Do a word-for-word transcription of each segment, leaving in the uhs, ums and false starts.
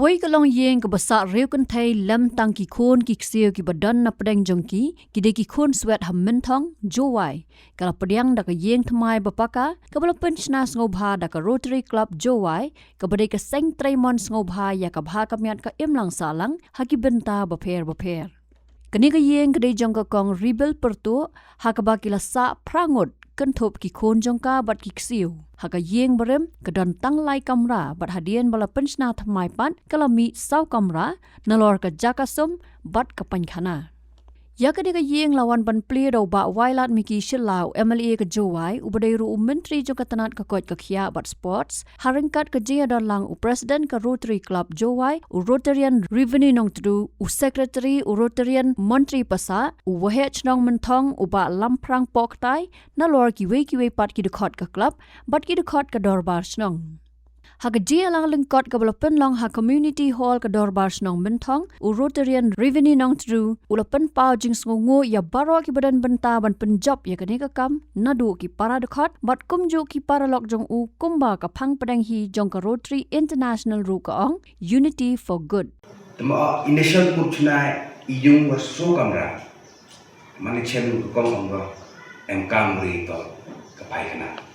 Wei ka long ïing kaba sah riewkynthei lem tang ki khun ki ksiew kiba don na pdeng jong ki, ki dei ki khun swet ha Mynthong, Jowai. Ka la pdiang da ka ïing thymmai ba paka, kaba la pynshna sngewbha da ka Rotary Club Jowai, kaba dei ka seng treimon sngewbha ïa ka bha ka miat ka imlang sahlang, ha ki bynta bapher bapher. Kane ka ïing ka dei jong ka kong Ribil Pyrtuh, ha kaba ki la sah phra ngut, kynthup ki khun jong ka bad ki ksiew. Ha ka ïing barim, ka don tang lai kamra, bad hadien ba la pynshna thymmai pat, ka la mih saw kamra, nalor ka jaka sum, bad ka painkhana. Ïa kane ka ïing la wan ban plie da u Bah Wailadmiki Shylla u M L A ka Jowai, uba dei ruh u Myntri jong ka tnat ka koit ka khiah bad sports, ha ryngkat ka jingïadon lang u President ka Rotary Club Jowai, u Rotarian Rivini Nongtdu, u Secretary u Rotarian Montri Passah, u Waheh Chnong Mynthong, u Bah Lamphrang Pohktai, nalor kiwei kiwei pat ki dkhot ka club, bad ki dkhot ka dorbar chnong. Ha ka jingïalang lyngkot kaba la pynlong ha Community Hall ka dorbar chnong Mynthong, u Rotarian Rivini Nongtdu, u la pynpaw jingsngewnguh ïa baroh kiba don bynta ban pynjop ïa kane ka kam, naduh ki para dkhot, bad kumjuh ki paralok jong u kumba ka phang pdeng hi jong ka Rotary International ruh ka ong, Unity for Good. Te ma initial put chuna i yung wa so kamra. Mane chen ko kong ong ko em kam ri to ka pai kana.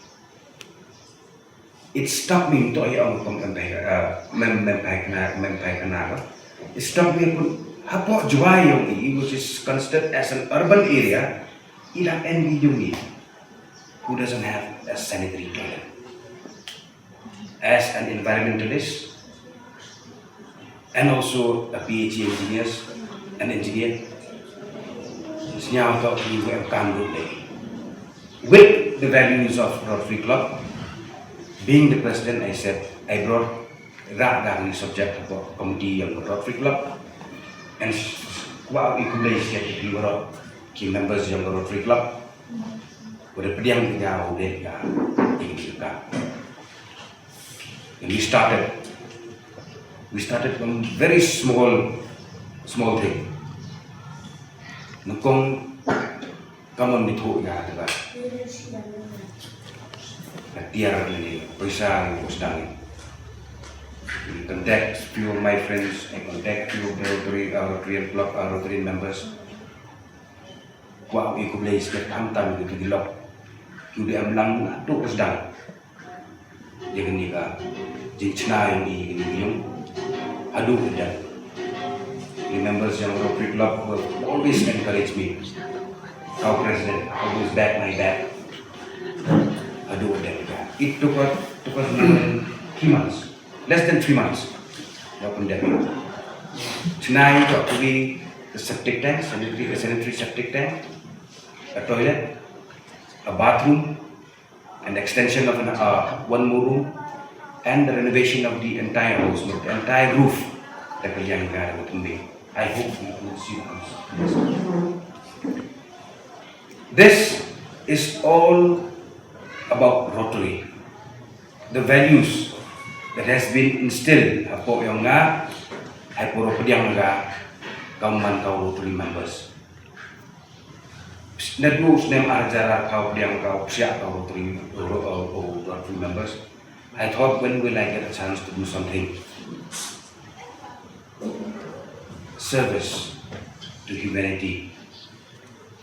It struck me to ya ong kong em pai, uh, mem, mem pai kana, mem pai kana ko. It struck me put hapo Jowai yong i, which is considered as an urban area, ilang en yung i, who doesn't have a sanitary toilet. As an environmentalist and also a P H E engineer, an engineer, sñiaw to ki em kam lut lei. With the values of Rotary Club, being the president, I said, I brought ra da ni subject ko committee yong Rotary Club, and wa i kumlei siat ki waro ki members yong Rotary Club. Wa da pdiang pdiang u dei ka ing ka. And we started, we started from very small, small thing. Nukong kamon ni thu ya ta ba. Ka tiar ni paisa ni ko sdang ni. I contact few of my friends, I contact few of the Rotary, uh, Rotarian Club, uh, Rotarian members. Kwah u i khublei shibun tam tam ïa ki lok. Ki u dei em lang na tu ka sdang. Ïa kane ka jingchna ïa kane ka yung. Haduh ka dang. The members yong Rotary Club who have always encouraged me. Our president always back my back. Haduh ka dang. It took us, took us more than three months. Less than three months. Ïa pyndiang. Chna ïa ka, to be the septic tank, sanitary, the sanitary septic tank, a toilet, a bathroom, an extension of an, uh, one more room, and the renovation of the entire house, the entire roof. That will young guy with me. I hope you will see this. This is all about Rotary. The values that has been instilled hapoh yong nga, hapoh ro pdiang nga, kam man ka Rotary members. Naduh u snem ar hajar ar phew pdiang ka u psiah ka Rotary, ro-, ro-, ro-, Rotary members. I thought, when will I get a chance to do something? Service to humanity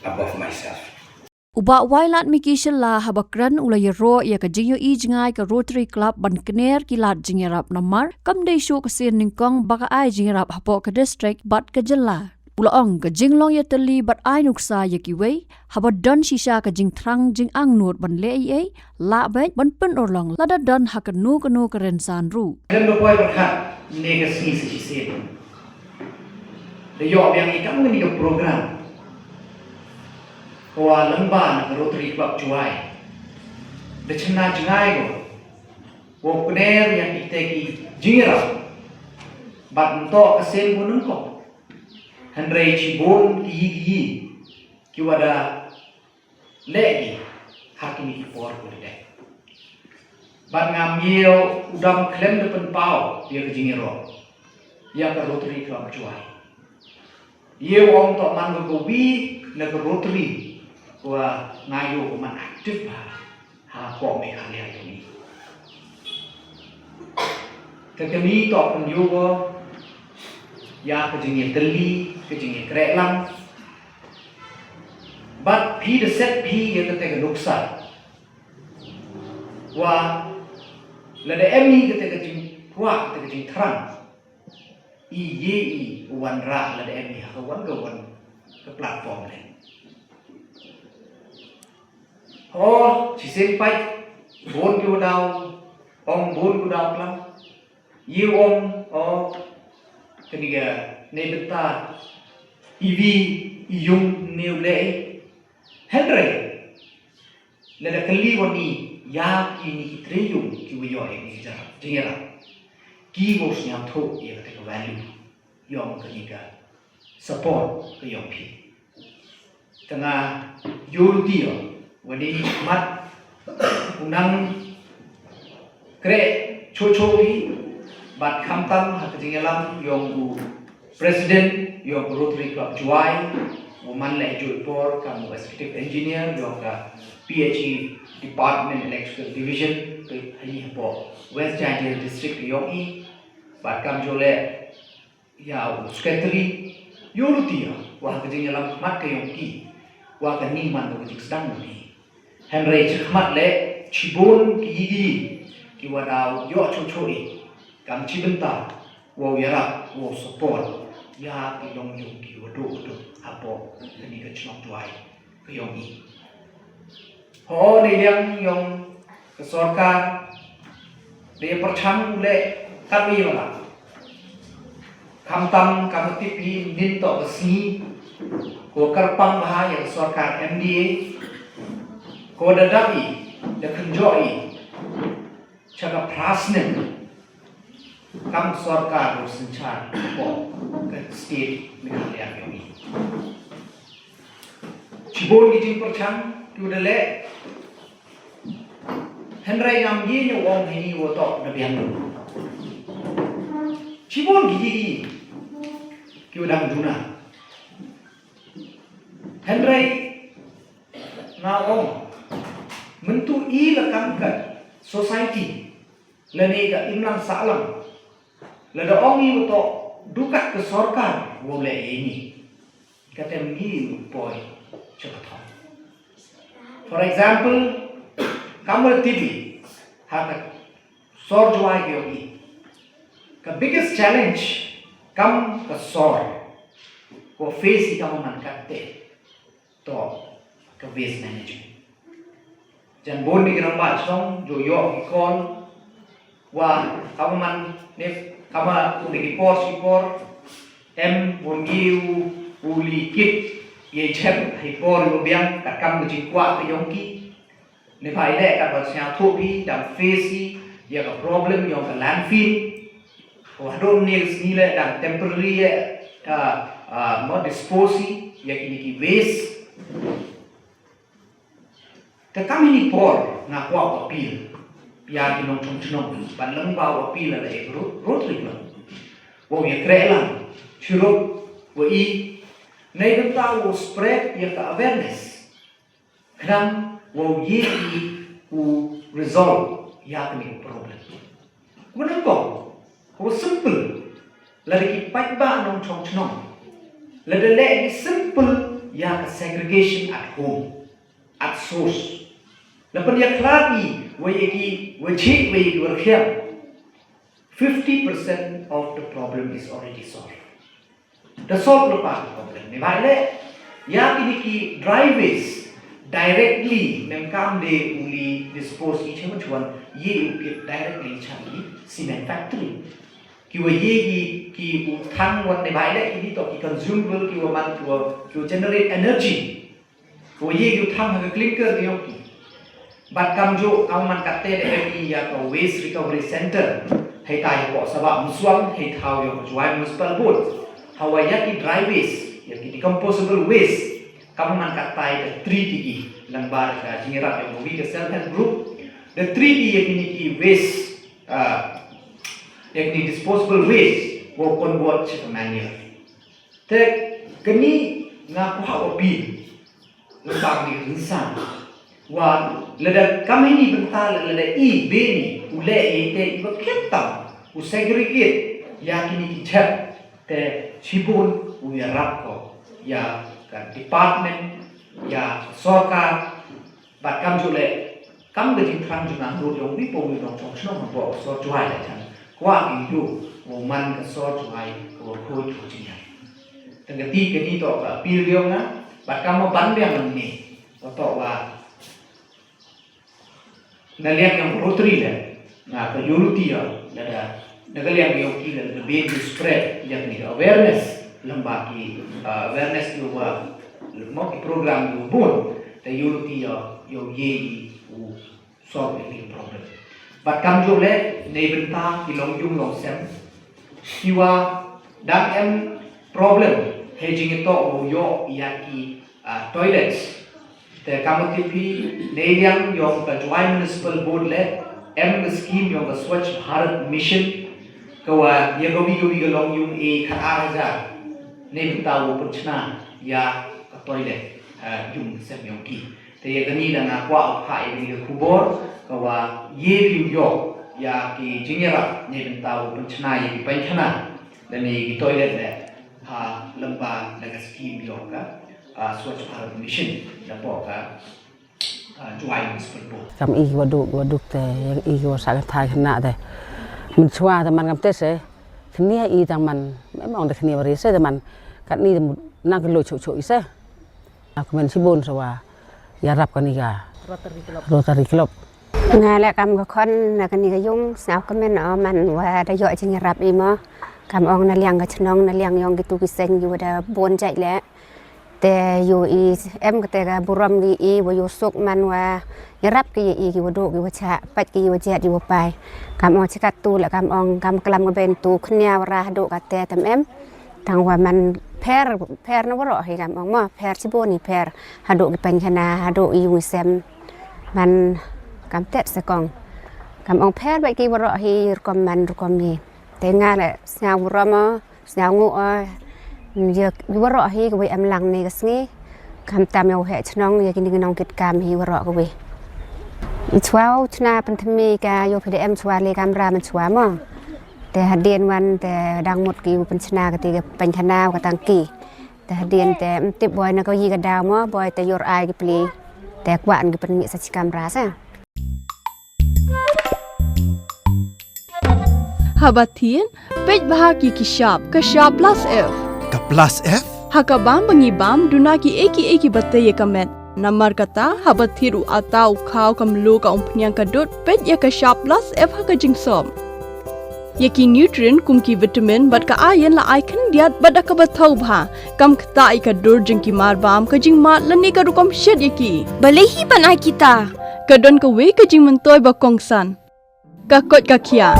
above myself. U Bah Wailadmiki Shylla haba kren u la ïaroh ïa ka jingïohi jngai ka Rotary Club ban kner ki lad jingïarap namar kam dei shuh ka sien nyngkong ba ka ai jingïarap hapoh ka district bad ka jylla. U la ong ka jinglong ïatylli bad ai nuksa ïa kiwei, haba don shisha ka jingthrang jingangnud ban leh ei ei, lah beit ban pynurlong lada don ha kano kano ka rynsan ruh. Lem da poi pyrkhat ne ka sngi sa shisien. Da ïoh biang ïa kane ka program. Ko wa lem ba na ka Rotary Club Jowai. Da chynna jngai ko. Wow kner ïa kita ki jingïarap. Bad nto ka sien ko nyngkong. Hynrei shibun ki yi ki yi. Ki wa da leh ki ha kine ki por ko dei. Bad ngam ïoh u dang khlem da pynpaw ïa ka jingïaroh ïa ka Rotary Club Jowai. Ïoh ong to man ko wi na ka Rotary ko nga ïoh ko man active ha, ha ko Meghalaya jong ngi. Ka kane to pynïoh ko ïa ka jingïatylli, ka jingïakreh lang. Bad phi da set phi ïa kata ka nuksa. Wa lada em hi kata ka jingkwah, kata ka jingthrang, i ïa i u wanrah lada em hi ha ka wan ka wan ka platform ne. Ho, shisien pat, bun ki u daw, ong bun ki u daw klam. Ïa u ong, o, kane ka, ne bynta, i wi, i yung, ne u leh. Hynrei, lada kylli wan i, ïa kine ki trei yung, ki wa ïoh, ïa kine ki jingïarap. Ki wa sngewthuh, ïa kata ka value. Ïong kane ka support ka ïong phi. Tang nga ïoh ruti ïa, wa dei ni mat, u nang kreh chocho phi, bad khamtam ha ka jingïalam ïong u President ïong u Rotary Club Jowai, u man leh juh por kam u Executive Engineer ïong ka P H E Department Electrical Division, ka hani hapoh West Jaintia District ïong i, bad kam juh leh ïa u Secretary, ïoh ruti ïa, wa ka jingïalam khmat ka ïong ki, wa ka ning man ka jingsdang ïong ki. Hynrei chi khmat leh, chibun ki yi ki, ki wa daw ïoh chocho i, kam chi bynta, wa u ïarap, wa u support, ïa ki long ïong ki wa duh wa duh, hapoh, kani ka chnong Jowai. Ka ïong i. Ho, ne liang ïong ka sorkar, ne pyrchang u leh kat wi ma la. Khamtam kam tip hi nin to ka sngi, ko kyrpang bha ïa ka sorkar M D A, ko da dap i, da kynjoh i, cha ka prasnen, kam sorkar u synchar, ko ka state Meghalaya ïong i. Chibun ki jingpyrchang, ki u da leh, hynrei ngam ïa ñu ong hini wa tok da biang. Chibun ki ïa ki, ki u dang duna. Hynrei nga ong, myntu i la kam ka society, lane ka imlang sahlang. Lada ong i wa tok, dukat ka sorkar, wa leh ïa ini. Ka tem ngi u poi, cha ka thong. For example, kam wa tip i, ha ka sor Jowai ki ong i. Ka biggest challenge, kam ka sor. Ko face i kam man kat te. To, ka waste management. Jan bun ni ki rangbah chnong, ju ïoh ki call, wa, kam man, ne, kam u ne ki por, shi por, em, bun ki u, u li kit, ïa chep, hi por, ïa biang, kat kam ka jingkwah ka ïong ki. Ne pha i leh kat ba sngewthuh phi, dang face i, ïa ka problem, ïong ka landfill. Ko hadon ne sngi leh dang temporary ïa, ah, ah, mo dispose i, ïa kini ki waste. Te kam ini por nga kwah u appeal. Ïa ki nongchong chnong, ban lang ba u appeal la ïa ka Ro-, Rotary Club. Wa ïa kreh lang, chirup, wa i, nei bynta u spread ïa ka awareness. Khnang wow ïohi u resolve ïa kane ka problem. Kumno ko, ko simple. Lada ki paidbah nongchong chnong, lada leh ki simple ïa ka segregation at home, at source. La pynïakhlad i, wei ïa ki, wei chih, wei ïa ki, wei khiam. Fifty percent of the problem is already solved. Da solve lypa ka problem. Neibhah leh, ïa kine ki dry waste directly, ym kam de u li dispose i chemon chwan, ïa u kit directly cha i cement factory. Ki wa ïa ki, ki u thang wan neibhah leh, kine to ki consumable, ki wa man, ki wa, ki wa generate energy. Ko ïa ki u thang ha ka clinker ki ïong ki. Bad kamjooh, kam man katte da em i ïa ka waste recovery center. Hei tai hapoh Sabah Musuang, hei thaw ïong ka Jowai Municipal Board. Hawa ïa ki dry waste, ïa ki decomposable waste. Kam man katte da treat i ki. Lyngba ka jingïarap ïong ka wi ka self help group. Da treat i ïa kine ki waste, ah, ïa kine disposable waste. Wow convert cha ka manure. Te kane nga kwah u appeal lyngba kane ka rynsan. Wa lada kam hini bynta lada i beni u leh ïa te i ba khet tam u segregate ïa kine ki chep te Shibun u ïarap ko ïa ka department, ïa ka sorkar, bad kam ju leh kam ka jingthrang jong nga, nud jong u wi pa u wi u nongshong shnong hapoh ka sor Jowai la jan kwah ki u man ka sor Jowai ka wa khuid ka jingïarap. Tang ka ti ka ni to ka appeal jong nga, bad kam ma ban biang nang ni wa to wa na liang yong Rotary le nga ka ïoh luti ïa lada na ka liang yong ki le na bin spread ïa ni awareness lamba ki, uh, awareness ïa wa mo ki program ïa bun ta ïoh luti ïa ïa ye i u solve ni problem. Bad kam ju le nei bynta ki long yung long sem ki wa dang em problem hei jing ito u ïoh ïa ki, uh, toilets. Te ka mut tip hi, nei liang yong ka Jowai Municipal Board le em ka scheme yong ka Swachh Bharat Mission ka wa ïa ka wi ka wi ka long yung e khat ar hajar. Nei bynta u pynchna ïa ka toilet, eh, yung sem yong ki. Te ïa kani la nga kwah u pha ïa kani ka khubor ka wa ye phi u ïoh ïa ki jingïarap nei bynta u pynchna ïa ki paikhana lane ki toilet le ha lamba la ka scheme yong ka, ah, Swachh Bharat Mission na po ka, ah, Jowai Municipal Board. Kam i ki wa duk, wa duk te, i ki wa sa ka thai khana te. Mynchwa te man kam te se, khnia i tang man, memang te khnia bari se te man, kat ni te mu-, nang ki lo chuk chuk i se. Aku men shibun sa wa ïarap kani ka Rotary Club. Rotary Club. Nga le kam ka khon na kani ka yung, sngaw ka men o man wa da ïoh jingïarap i mo. Kam ong na liang ka chnong, na liang yong ki tu ki seng ki wa da bun jait le. Te ïoh i em ka te ka burom ki i wa ïoh suk man wa ïarap ki i ki wa duk ki wa chah, pat ki wa jet ki wa pai. Kam ong chikat tu le kam ong kam klam ka ben tu khnia wa rah duk ka te tam em. Tang wa man pher, pher na waroh hi kam ong mo, pher chibun hi pher. Haduh ki paikhana, haduh i yung i sem. Man kam tet se kong. Kam ong pher bad ki waroh hi rukom man rukom hi. Te nga le sngaw waroh mo, sngaw ngu o. Ïa ki waroh hi ka wei em lang ni ka sngi. Kam tam ïa u heh chnong ïa kini ki nongkit kam hi waroh ka wei. I chwa u chna pynthmi ka ïoh P D M chwa le kam ra man chwa mo. Te hadien wan te dang mut ki u pynchna ka ti ka paikhana ka tangki. Te hadien te mtip boi na ka yi ka daw mo boi te yor ai ki pli. Te kwah ki pynmih sa chi kamra sa. Haba thin, peit bha ki ki shap, ka shap plus F. Ka plus F? Ha ka bam ba ngi bam, duna ki eki eki ba te ïa ka met. Namar kata, haba thied u ata u khaw ka mluh ka umphniang ka dud, peit ïa ka shap plus F ha ka jingsop. Ïa ki nutrient kum ki vitamin bad ka iron la ai khyndiat bad da kaba thaw bha. Kam ktah ïa ka dur jong ki marbam ka jingmad lane ka rukom shet ïa ki. Balei hi ban ai kita? Ka don kawei ka jingmyntoi ba kongsan. Ka koit ka khiah.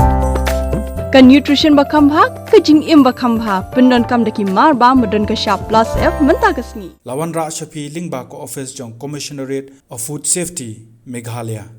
Ka nutrition ba kham bha, ka jingim ba kham bha. Pyndonkam da ki marbam ba don ka shap plus F mynta ka sngi. La wanrah sha phi lyngba ka office jong Commissionerate of Food Safety, Meghalaya.